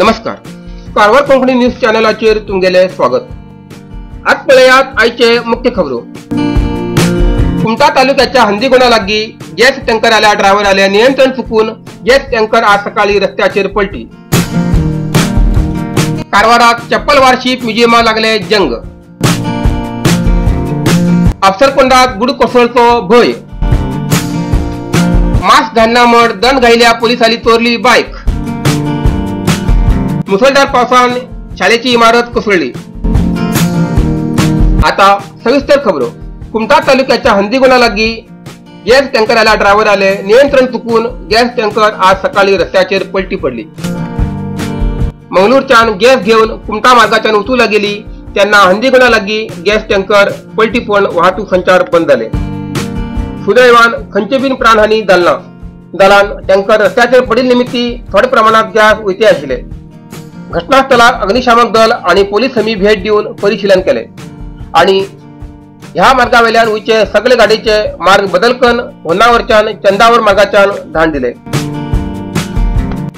नमस्कार, कारवार कोंकणी न्यूज चॅनलाचेर तुमगेले स्वागत। आज पळयात आयचे मुख्य खबरो। कुमठा तालुक्याच्या हंदीगोणा लागी गॅस टँकर आल्या ड्रायव्हर आल्या नियंत्रण चुकून गॅस टँकर आज सकाळी रस्त्याचेर पलटी। कारवारात चप्पल वार्षिक म्युझियमा लागले जंग। अफसरकोंडात गुड कोसळचो भंय। मास्क घालना म्हण दंड घायल्या पोलिसांनी चोरली बायक। मुसळधार पावसान शाळेची इमारत कोसळली। आता सविस्तर खबरो। कुमठा तालुक्याच्या हंदीगोणा लागी गॅस टँकराला ड्रायव्हर आले नियंत्रण चुकून गॅस टँकर आज सकाळी रस्त्याचेर पलटी पडली। मंगळूरच्यान गॅस घेऊन कुमठा मार्गाच्यान वचूं लागेली तेन्ना हंदीगोणा लागी गॅस टँकर पलटी पडून वाहतूक संचार बंद जाले। सुदैवान खंयचे बीन प्राणहानी जाल ना। जाल्यान टँकर रस्त्याचेर पडिल्ले निमित्ती थोड्या प्रमाणात गॅस वयते आशिल्ले। घटनास्थळाक अग्निशामक दल आणि पोलीस समी भेट दिवन परिशीलन केले आणि ह्या मार्गावेल्यान वयचे सगळे गाडीचे मार्ग बदल करून होन्नावरच्यान चंदावर मार्गाच्यान धाड दिले।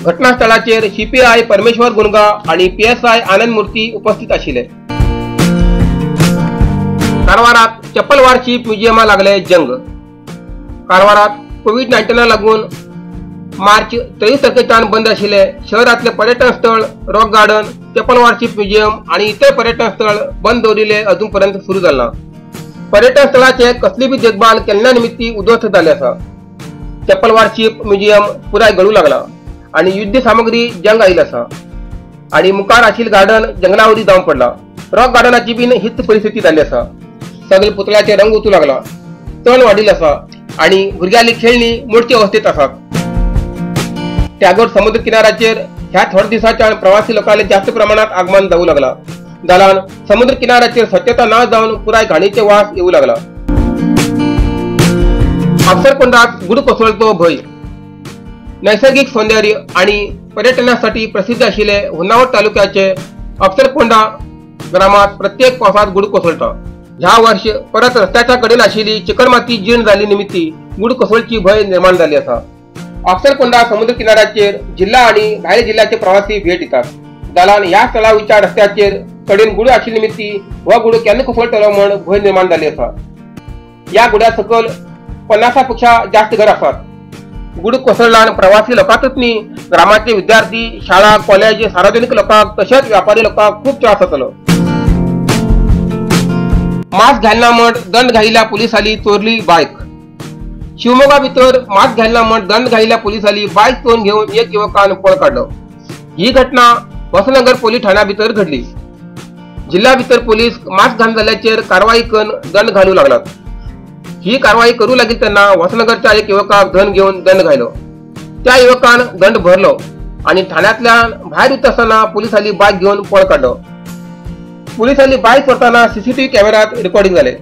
घटनास्थळाचेर सीपीआय परमेश्वर गुणगा आणि पीएसआय आनंद मूर्ती उपस्थित आशिल्ले। कारवारात चप्पल वार्षिक म्युझियमा लागले जंग। कारवारात कोविड-19 लागून मार्च 23 तारखेच्यान बंद आशिल्ले शहरातले पर्यटन स्थळ रॉक गार्डन, चप्पल वार्षिक म्युझियम आणि इतर पर्यटन स्थळ बंद दवरिल्ले अजूनपर्यंत सुरू जाला। पर्यटन स्थळाचे कसली बी देखभाल केल्ल्या निमित्ती उद्ध्वस्त जाल्ले आसा। चप्पल वार्षिक म्युझियम पुराय गळू लागला आणि युद्ध सामग्री जंग आयिल्ली आसा आणि मुखार आशिल्ले गार्डन जंगलावरी जावन पडला। रॉक गार्डनाची बीन हीच परिस्थिती जाल्ली आसा। सगळे पुतळ्याचे रंग उतू लागला, तण वाडिल्लें आसा आणि भुरग्यांली खेळणी मोडचे अवस्थेत आसात। टॅगोर समुद्र किनाऱ्याचेर ह्या थोड्या दिसांच्यान प्रवासी लोकांले जास्त प्रमाणात आगमन जावू लागला। जाल्यान समुद्र किनाऱ्याचेर स्वच्छता ना जावन पुराय घाणीचे वास येवू लागला। अफसरकोंडात गुड कोसळचो भंय। नैसर्गिक सौंदर्य आणि पर्यटनासाठी प्रसिद्ध आशिल्ले होन्नावर तालुक्याचे अफसरकोंडा ग्रामात प्रत्येक पावसात गुड कोसळटा। ह्या वर्ष परत रस्त्याच्या कडेन आशिल्ली चिकणमाती जीर्ण जाल्ली निमित्ती गुड कोसळची भंय निर्माण जाल्ली आसा। अफसरकोंडा समुद्र किनाऱ्याचेर जिल्हा आणि भायर जिल्ह्याचे प्रवासी भेट दितात। जाल्यान ह्या स्थळावयच्या रस्त्याचेर कडेन गुड आशिल्ले निमित्ती हो गुड केन्ना कोसळटलो म्हण भंय निर्माण जाल्ली आसा। ह्या गुड्या सकयल 50 पेक्षा जास्त घर आसात। गुड कोसळल्यान प्रवासी लोकांकच न्ही ग्रामाचे विद्यार्थी, शाळा, कॉलेज, सार्वजनिक लोकांक तशेंच व्यापारी लोकांक खूब त्रास जातलो। मास्क घालना म्हण दंड घायिल्ल्या पोलिसांनी चोरली बायक। शिवमोगा भितर मास्क घालना म्हण दंड घायिल्ल्या पोलिसांनी बायक चोरून घेवन एक युवकान पळ काडलो। ही घटना वसनगर पोलीस ठाण्या भितर घडली। जिल्हा भितर पोलीस मास्क घालून जाल्याचेर कारवाई करून दंड घालू लागलात। ही कारवाई करू लागली तेन्ना वसनगरच्या एक युवकाक धन घेवन दंड घायलो। त्या युवकान दंड भरलो आणि ठाण्यांतल्यान भायर वता आसतना पोलिसांनी बायक घेवन पळ काडलो। पोलिसांनी बायक चोरतना सीसीटीव्ही कॅमेऱ्यात रेकॉर्डिंग जाले।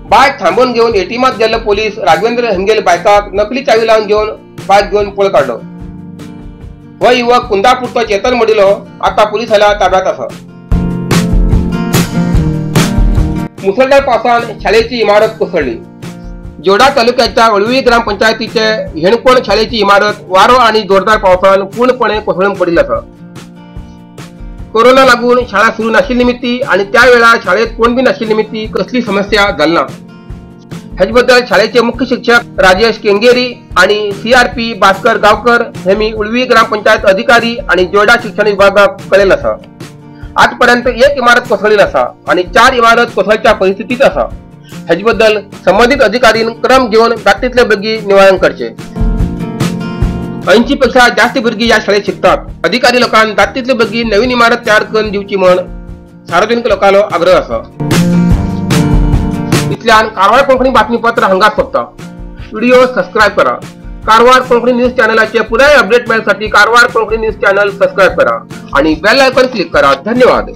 बायक थांबोवन घेवन एटीएमात गेल्लो पोलीस राघवेंद्र हेंगेल बायकाक नकली चावी लावन घेवन बायक घेवन पळ काडलो। हो युवक कुंदापूरचो चेतन मडिलो आता पोलिसांच्या ताब्यात आसा। मुसळधार पावसान शाळेची इमारत कोसळली। जोडा तालुक्याच्या अळवी ग्रामपंचायतीचे हेणकोण शाळेची इमारत वारो आणि जोरदार पावसान पूर्णपणे कोसळून पडिल्ली आसा। कोरोना लागून शाळा सुरू नाशिल्ले निमित्ती आणि त्या वेळार शाळेत कोण बी नाशिल्ले निमित्ती कसली समस्या जाली ना। हेचे बद्दल शाळेचे मुख्य शिक्षक राजेश केंगेरी आणि सीआरपी भास्कर गावकर हेमी उळवी ग्रामपंचायत अधिकारी आणि जोडा शिक्षण विभागाक कळयलें आसा। आजपर्यंत एक इमारत कोसळिल्ली आसा आणि 4 इमारत कोसळच्या परिस्थितीत आसा। हेचे बद्दल संबंधित अधिकारीन क्रम घेवन जातीतले बेगीन निवारण करचे। 80 पेक्षा जास्त भुरगीं ह्या शाळेत शिकतात। अधिकारी लोकांक जातीतले बेगीन नवीन इमारत तयार करून दिवची म्हण सार्वजनिक लोकांलो आग्रह आसा। इतल्यान कारवार कोंकणी बातमीपत्र हांगाच सोंपता। व्हिडिओ सबस्क्रायब करा। कारवार कोंकणी न्यूज चॅनलाचे पुराय अपडेट मेळसाठी Karwar Konkani news channel subscribe करा आणि बेल आयकॉन क्लिक करा। धन्यवाद।